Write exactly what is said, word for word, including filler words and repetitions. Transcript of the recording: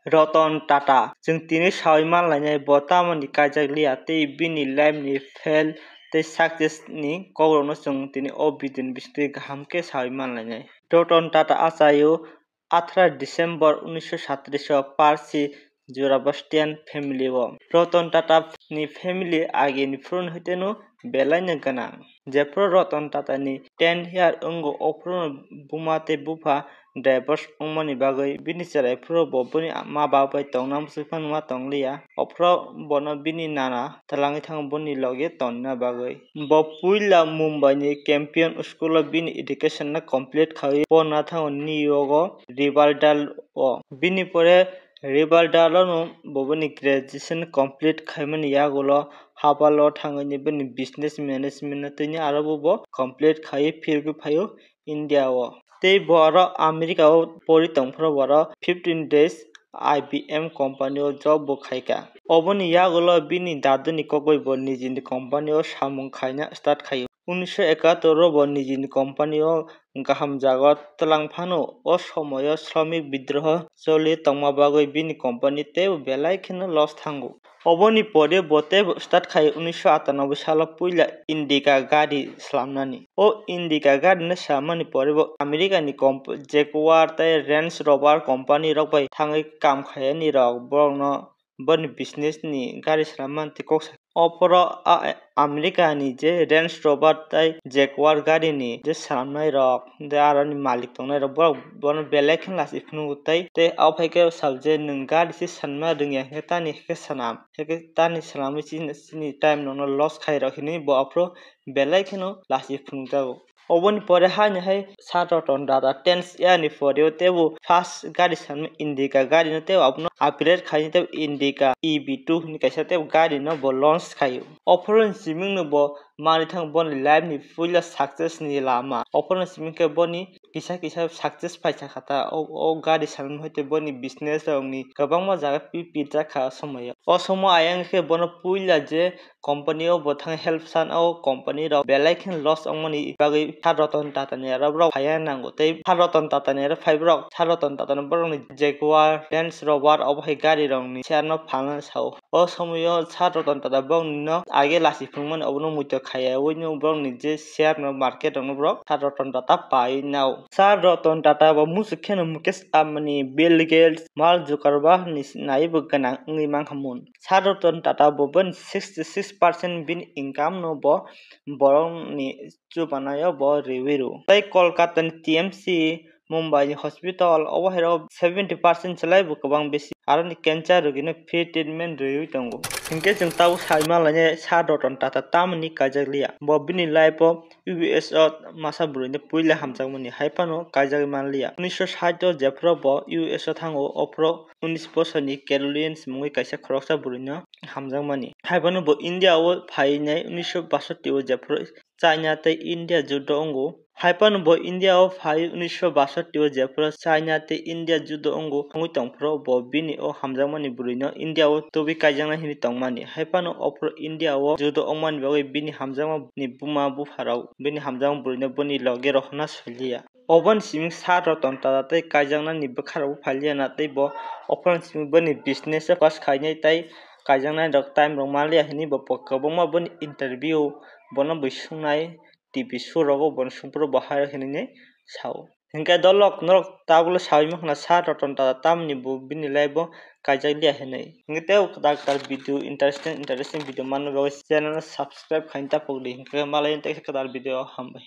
Ratan Tata, chwng tini sawi manlainai bo tamoni kaijak liya tei bini life ni fail tei success ni kokrokno chwng tini o video ni bisingtwi kaham khe sawi manlainai. Ratan Tata achaio athara December unisho satris o Parsi Zoroastrian family o. Ratan Tata ni family agini phuru no hwteno belai no gwnang. Jephuru Ratan Tata ni ten year wngo, ophuru no buma tei bupha divorce wngmani bagwi bini chwrai phuru bo bini ma baba bai tongna muchung phano ma tongliya. Ophuru bono bini nana twlangwi thango boni logi tonna bagwi. Bo puila Mumbai ni Campion School o bini education no complete khawi porna thango New York o Riverdale o. Bini pore Riverdale o no bo boni graduation complete khaimani yagulo Harvard o thangwi bini business management no tini aro bo bo complete khaiwi phirogwi phaio India o. Tei bo aro America o pori tongphuru bo aro fifteen days I B M company o job bo khaikha. Oboni yagulo bini daduni kokbai bo nijini company o samung khaina start khaio. Unisho ekahator o bo nijini company o kaham jaga o twlang phano, o somoio shramik bidroho choli tongma bagwi bini company teibo belai kheno loss thango. Oboni pore bo teibo start khai unisho atanoboi salo puila Indica gari slamnani. O Indica gari no slamani pore bo America ni comp-, Jaguar tei Range Rover company rok bai thangwi kam khayani rok borokno boni business ni gari slamani tei kok sa. Ophoro a, America ni je Range Rover tei Jaguar gari ni je slamnai rok, tei aro ni malik tongnai rok, borok bono belai khe lachi phunukgo tei, tei o phai khe sal je nwng gari se sanma rwngya hwnkhe tani khe sanam, hwnkhe tani sanamwi chini, chini time rokno loss khai rok hinwi bo aphuru belai kheno lachi phunukjago. Oboni pore haino hai Sir Ratan Tata ten year ni pore o teibo first gari sanma Indica gari no teibo abono upgrade khaini teibo Indica E V two hinwi kaisa teibo gari no bo launch khaio. Ophuru ni siming no bo manwi thango boni life ni puila success ni lama. Ophuru ni siming khe boni kisa kisa success paisa kha ta. O, o gari sanma hai tei boni business rok ni kwbangma jaga pi-, pirjak kha o somoio. O somo ayang khe bono puila je company o bo thang help san, o company rok belai khe loss wngmani bagwi Sir Ratan Tata ni aro borok phaiya nango tei Sir Ratan Tata ni aro phai borok Sir Ratan Tata ni borok ni Jaguar, Range Rover obo hai gari rok ni share no phalna sao. O somoio Sir Ratan Tata borok ni no age lachi phunukmani obono muitu khaiya, oino borok ni je share no market rok no borok Sir Ratan Tata pai nao. Sir Ratan Tata bo muchuk kheno Mukesh Ambani, Bill Gates, Mark Zuckerberg ni naiwi bo gwnang wngwi mankha mun. Sir Ratan Tata bo bini sixty six percent bini income no bo borok ni chubanaio bo riwi rw. Tei Kolkata ni T M C, Mumbai ni hospital, obo hai rok seventy percent chalai bo kwbang bisi. Aro ni cancer rogi no free treatment riwi tongo. Hinkhe chwng tabuk sai manlainai Sir Ratan Tata tamoni kaijak liya. Bo bini life o U S o masa bwrwi no puila hamjakmani, hai phano kaijagwi manliya. Unisho sait o jephuru bo U S o thango, ophuru unis bosor ni Carolyn se mungwi kaisa khoroksa bwrwi no hamjakmani. Hai phano bo India o phainai unisho basoti o jephuru China tei India judo wngo. Hai phano bo India o phai unisho basoti o jephuru China tei India judo wngo wngwi tongphuru bo bini o hamjakmani bwrwi no India o tubui kaijaknai hinwi tongmani. Hai phano ophuru India o judo wngmani bagwi bini hamjakma ni buma bupha rok bini hamjakma bwrwi no boni loge rohorna siliya. Oboni simi Sir Ratan Tata tei kaijaknani bwkha rok bo phailiya na tei bo ophuru simi boni business o focus khainai tei kaijaknai rok time rok manliya hinwi bo kwbangma boni interview bono bo sungnai. T V show rogo bono sungphuru bo hai rok hinwi sao. Hinkhe dolok norok tabukle sawi mankha na Sir Ratan Tata tamni bo bini life o kaijak liya hinwi. Hinkhe tei kwtal kwtal video interesting interesting video manna bagwi channel no subscribe khaina tapok di. Hinkhe malai tei kwtal video o hambai.